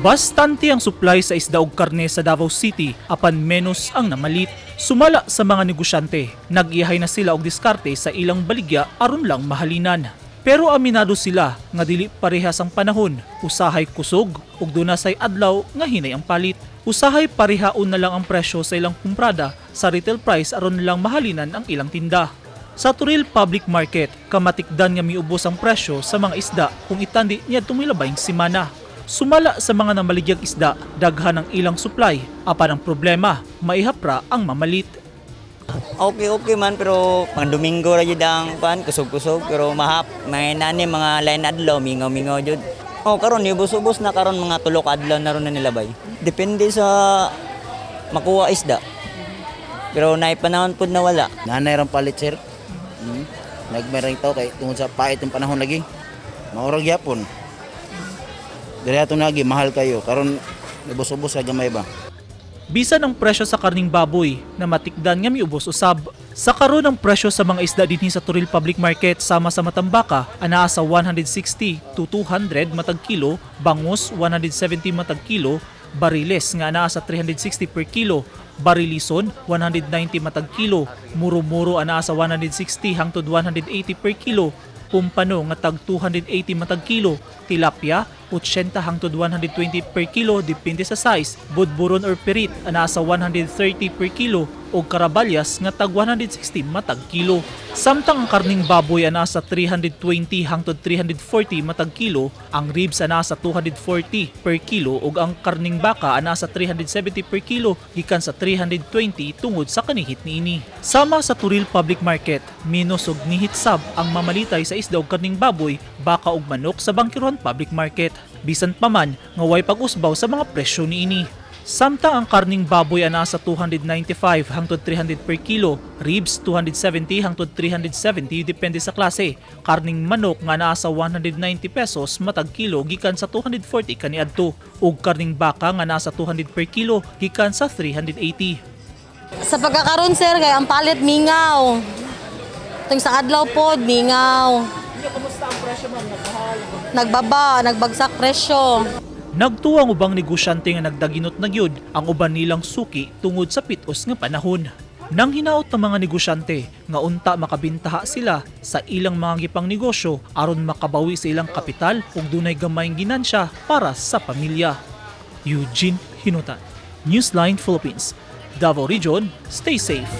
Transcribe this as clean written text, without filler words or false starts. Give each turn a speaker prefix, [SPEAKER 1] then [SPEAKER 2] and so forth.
[SPEAKER 1] Bastante ang supply sa isda ug karne sa Davao City apan menos ang namalit. Sumala sa mga negosyante, nag-iyahay na sila og diskarte sa ilang baligya aron lang mahalinan. Pero aminado sila nga dili parehas ang panahon, usahay kusog ug duna say adlaw nga hinay ang palit. Usahay parehaon na lang ang presyo sa ilang kumprada sa retail price aron lang mahalinan ang ilang tinda. Sa Toril Public Market, kamatikdan nga miubos ang presyo sa mga isda kung itandi niadtong milabayng semana. Sumala sa mga namaligyag isda, daghan ang ilang supply, apan ang problema, maihap ra ang mamalit.
[SPEAKER 2] Okay man, pero pang Domingo ra jud ang pan kusog-kusog, pero mahap may nani mga lain adlaw mingaw-mingaw jud. Oh, karon ubos-ubos na karon, mga 3 ka adlaw na ron na nilabay. Depende sa makuha isda. Pero naay panahon pud na wala.
[SPEAKER 3] Nanay rang palit, sir. Nagmerang tao kay tungod sa pait ng panahon lagi. Maurag yapon. Diri ato nagi mahal kayo karon, ubos-ubos sa gamay ba.
[SPEAKER 1] Bisan ang presyo sa karning baboy na matikdan nga miubos usab. Sa karon, ang presyo sa mga isda dinhi sa Toril Public Market sama sa matambaka anaa sa 160 to 200 matag kilo, bangus 170 matag kilo, bariles nga anaa sa 360 per kilo, barilison 190 matag kilo, muro-muro anaa sa 160 hangtod 180 per kilo, pumpano nga tag 280 matag kilo, tilapia 80 hangtod 120 per kilo depende sa size, budburon or pirit anaa sa 130 per kilo ug karabalyas nga tag 160 matag kilo. Samtang ang karning baboy anaa sa 320 hangtod 340 matag kilo, ang ribs anaa sa 240 per kilo ug ang karning baka anaa sa 370 per kilo gikan sa 320 tungod sa kanihit niini. Sama sa Toril Public Market, minus og nihit sab ang mamalitay sa isda ug karning baboy, baka ug manok sa Bangkerohan Public Market. Bisan pa man nga way pag-usbaw sa mga presyo niini. Samtang ang karning baboy anaa sa 295 hangtod 300 per kilo, ribs 270 hangtod 370 depende sa klase. Karning manok nga naa sa 190 pesos matag kilo gikan sa 240 kaniadto ug karning baka nga naa sa 200 per kilo gikan sa 380.
[SPEAKER 4] Sa pagkakaroon, sir, kay ang palit mingaw. Tung sa adlaw pod, mingaw. Kumusta ang presyo, ma'am? Nagbaba, nagbagsak presyo.
[SPEAKER 1] Nagtuwa ang ubang negosyante nga nagdaginot na gyud ang uban nilang suki tungod sa pitos nga panahon. Nang hinaot ng mga negosyante nga unta makabintaha sila sa ilang mga gipang negosyo aron makabawi sa ilang kapital ug dunay gamayng ginansya para sa pamilya. Eugene Hinutan, Newsline Philippines, Davao Region, stay safe.